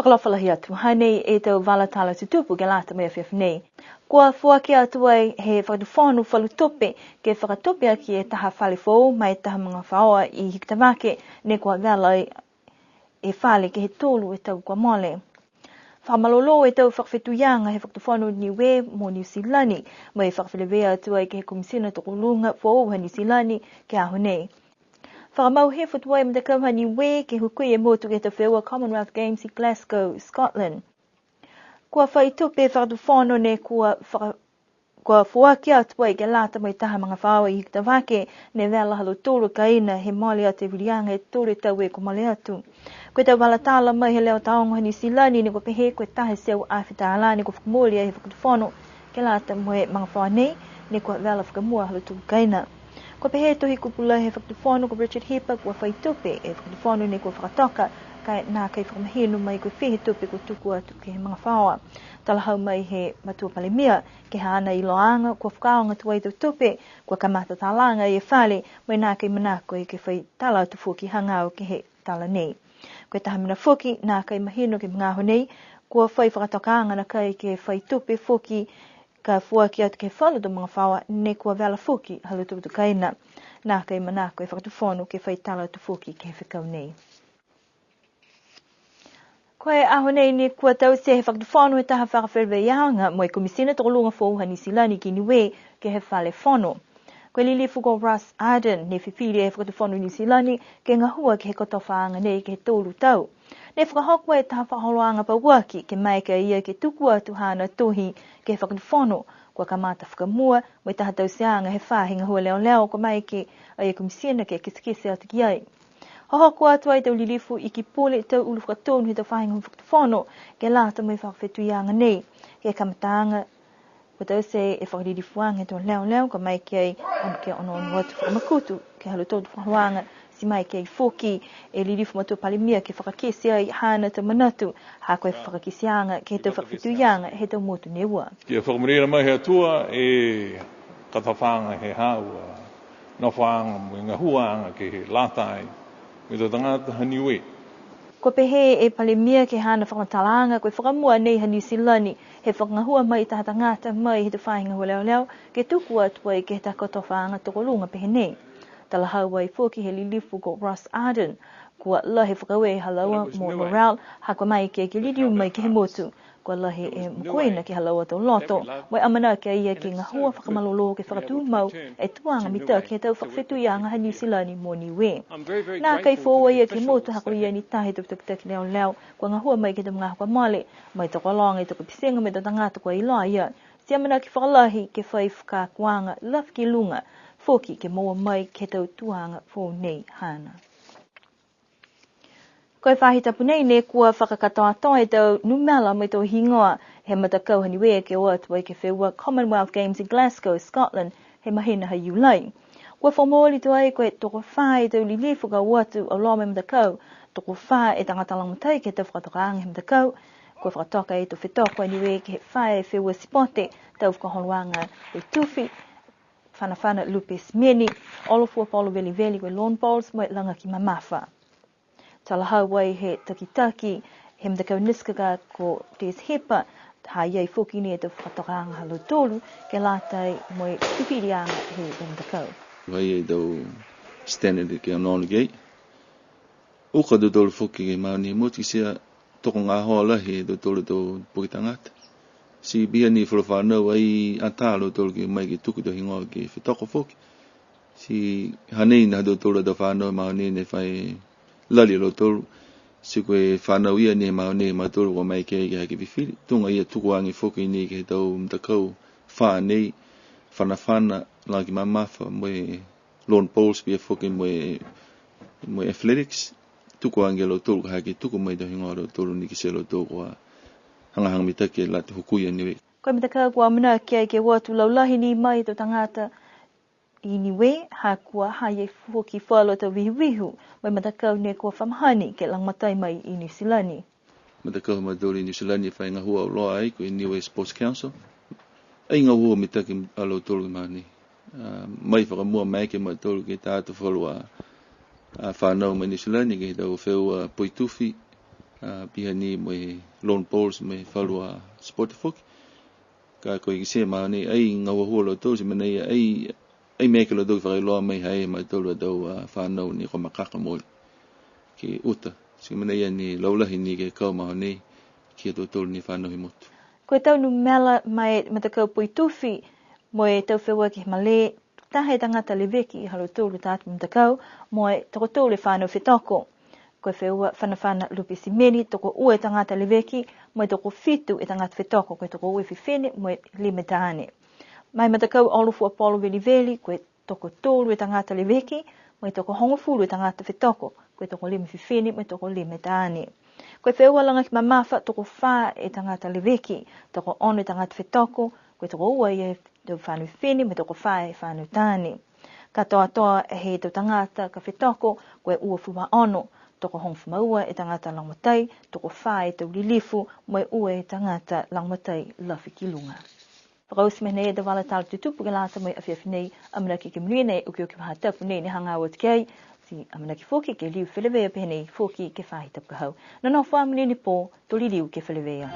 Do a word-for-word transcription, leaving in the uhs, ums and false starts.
Fakaalofa lahi atu, hanei e tau vala tala tutupu ke lata mo e afiafi nei. Kua foaki atu ai he Fakatufono falu tupe, ke fakatupe aki e taha fale foou, mo e taha magafaoa i Hikutavake, ne kua vela ai e fale ke he tolu e tau kua mole. Fakamalolō e tau fakafetuiaga he Fakatufono Niue mo Niu Silani, mo e fakafelevea atu ai ke he Komisina Tokoluga foou ha Niu Silani ke he aho nei. Fakamau hifo atu ai e matakau ha Niue ke hukui e motu ke he tau feua Commonwealth Games i Glasgow, Scotland. Kua fai tupe e Fakatufono ne kua faka-, kua foaki atu ai ke lata mo e taha magafaoa i Hikutavake, ne vela ha lautolu kaina he mole atu e viliaga e tolu e tau kua mole atu. Ko e tau vala tala mai he Leo Taogo ha Niu Silani ne kua pehē ko e taha e teau afe tālā ne kua fakamooli ai he Fakatufono ke lata mo e magafaoa nei, ne kua vela fakamua ha lautolu kaina. Kua pehē e Tohikupu Lahi he Fakatufono ko Richard Hipa, kua fai tupe e Fakatufono ne kua fakatoka, ka e nākai fakamahino mai ko e fiha e tupe kua tuku atu ke he magafaoa. Talahau mai he Matua Palemia, ke he haana iloaaga, kua fakaaoga tuai e tau tupe, kua kamata talaga e fale, mo e nākai manako ke fai tala atu foki hagaao ke he tala nei. Ko e taha mena foki, nākai mahino ke he magaaho nei, kua fai fakatokaaga nākai ke fai tupe foki, ka foaki atu ke he falu tau magafaoa, ne kua vela foki ha lautolu tau kaina. Nākai manako e Fakatufono ke fai tala atu foki ke he fekau nei. Ko e aho nei ne kua taute he Fakatufono e taha fakafeleveiaga mo e Komisina Tokoluga foou ha Niu Silani ki Niue ke he Fale Fono. Ko e Lilifu ko Ross Ardern ne fifili e Fakatufono Niu Silani ke gahua ke he kotofaaga nei ke he tolu tau. Ne fakahoko e taha fakaholoaga pauaki ke maeke a ia ke tuku atu haana tohi ke he Fakatufono. Kua kamata fakamua mo e taha tauteaga he faahi gahua leoleo kua maeke a ia Komisina ke kitekite atu ki ai. Hohoko atu ai e tau lilifu Iki Pule, tau ulu fakatonu he tau faahi gahua Fakatufono, ke lata mo e fakafetuiaga nei. Ke he kamataaga, kua taute e fakalilifuaga he tau leoleo, kua maeke ai ke onoono atu fakamakutu ke he ha lautolu tau fakaholoaga, ti maeke ai foki e Lilifu Matua Palemia ke fakakite ai haana tau manatu, ha ko e fakakiteaga ke he tau fakafetuiaga he tau motu ne ua. Kia fakamonuina mai he Atua e kotofaaga he haau a nofoaga mo e gahuaaga ke lata ai mo e tau tagata ha Niue. Kua pehē e Palemia ke he haana fakamatalaaga, ko e fakamua nei ha Niu Silani he fakagahua mai taha tagata mai he tau faahi gahua leoleo ke tuku atu ai ke he taha kotofaaga tokoluga pehē nei. Talahau ai foki he Lilifu ko Ross Ardern, kua lahi e fakaaue ha laua mo Laurel, ha kua maeke ke liliu mai ke he motu. Kua lahi e mokoina ke he ha laua tau loto, mo e amanaki a ia ke gahua fakamalolō ke fakatumau e tuaga mitaki he tau fakafetuiaga ha Niu Silani mo Niue. Nākai foou a ia ke he motu ha ko ia ni taha he tau takitaki leoleo kua gahua mai ke he tau magaaho kua mole, mo e tokologa e tau kapitiga mo e tau tagata kua iloa a ia. Ti amanaki fakalahi ke fai fakaakoaga lafi ki luga foki ke moua mai ke he tau tuaga foou nei haana. Ko e faahi tapu nei ne kua fakakatoatoa e tau numela mo e tau higoa he matakau ha Niue ke o atu ai ke he feua Commonwealth Games i Glasgow, Scotland, he mahina ha Iulai. Kua fakamooli tuai ko e tokofā e tau lilifu ka o atu auloa mo e matakau, tokofā e tagata lagomatai ke he tau fakatokaaga he matakau. Kua fakatoka e tau fetoko a Niue ke he fā e feua sipote, tau fakaholoaga ko e tufi, fanafana lupe simeni, olo fua polo veliveli ko e lawn bowls mo e lagaki mamafa. Talahau ai he takitaki he matakau NISCGA ko Des Hipa, ha i ai foki ni e tau fakatokaaga ha lautolu ke lata mo e fifiliaga he matakau. Ai e tau standard ke onoono ki ai. Uka a tautolu foki ke he motu, kitia tokogahoa lahi e tautolu tau puke tagata. Ti pihia ni e falu fanau ai ata a lautolu ke o mai ke tuku e tau higoa ke fetoko foki. Ti hanei ni ha tautolu a tau fanau he mogonei ne fai lali a lautolu. Ti ko e fanau ia ni he mogonei ha mautolu kua o mai ke, ke hake fifili. Tuga ia tuku age foki ni ke he tau matakau fā nei, fanafana, lagaki mamafa, mo e lawn bowls pihia foki mo e, mo e athletics. Tuku age a lautolu ka hake tuku mai e tau higoa ha lautolu ni kitia e lautolu kua hagahaga mitaki ke lata hukui a Niue. Ko e matakau kua amanaki ai ke o atu laulahi ni mai e tau tagata i Niue, ha kua ha i ai foki falu a tau vihuvihu mo e matakau ne kua fa mahani ke lagomatai mai i Niu Silani. Matakau ha mautolu i Niu Silani e fai gahua auloa ai ko e Niue Sports Council. Ai gahua mitaki a lautolu ke he mogonei. A, mai fakamua maeke a mautolu ke ta atu falu a, a fanau mai Niu Silani ke he tau feua poitufi, A, pihia ni mo e lawn bowls mo e falu a sport foki. Ka ko e kitia ma nei, ai gahua a lautolu, ti mena ia, ai, ai mena ke lautolu fakailoa mai ha mautolu a tau, a, fanau ni ko e makaka mooli ke uta. Ti mena ia ni laulahi ni ke kau ma nei ki a tautolu ni fanau he motu. Ko e tau numela ma e matakau Poitufi mo e tau feua ke he malē, taha e tagata leveki ha lautolu taha e matakau, mo e tokotolu e fanau fetoko. Ko e feua Fanafana Lupe Simeni, tokoua e tagata leveki, mo e tokofitu e tagata fetoko, ko e tokoua e fifine, mo e lima e taane. Ma e matakau Olo Fuapolo Veliveli, ko e tokotolu e tagata leveki, mo e tokohogofulu e tagata fetoko, ko e tokolima e fifine, mo e tokolima e taane. Ko e feua Lagaki Mamafa, tokofā e tagata leveki, tokoono e tagata fetoko, ko e tokoua e tau fanau fifine, mo e tokofā e fanau taane. Katoatoa he tau tagata ka fetoko, ko e uafulu ma ono, tokohogofulu ma ua e tagata lagomatai, tokofā e tau lilifu, mo e ua e tagata lagomatai lafi ki luga. Fakaoti mai nei e tau vala tala tutupu ke lata mo e afiafi nei, amanaki ke monuina e okioki faahi tapu nei ne hagaao atu ki ai, ti amanaki foki ke liu feleveia pehē nei foki ke he faahi tapu ka hau. Nonofo ā, monuina e pō, to liliu ke feleveia.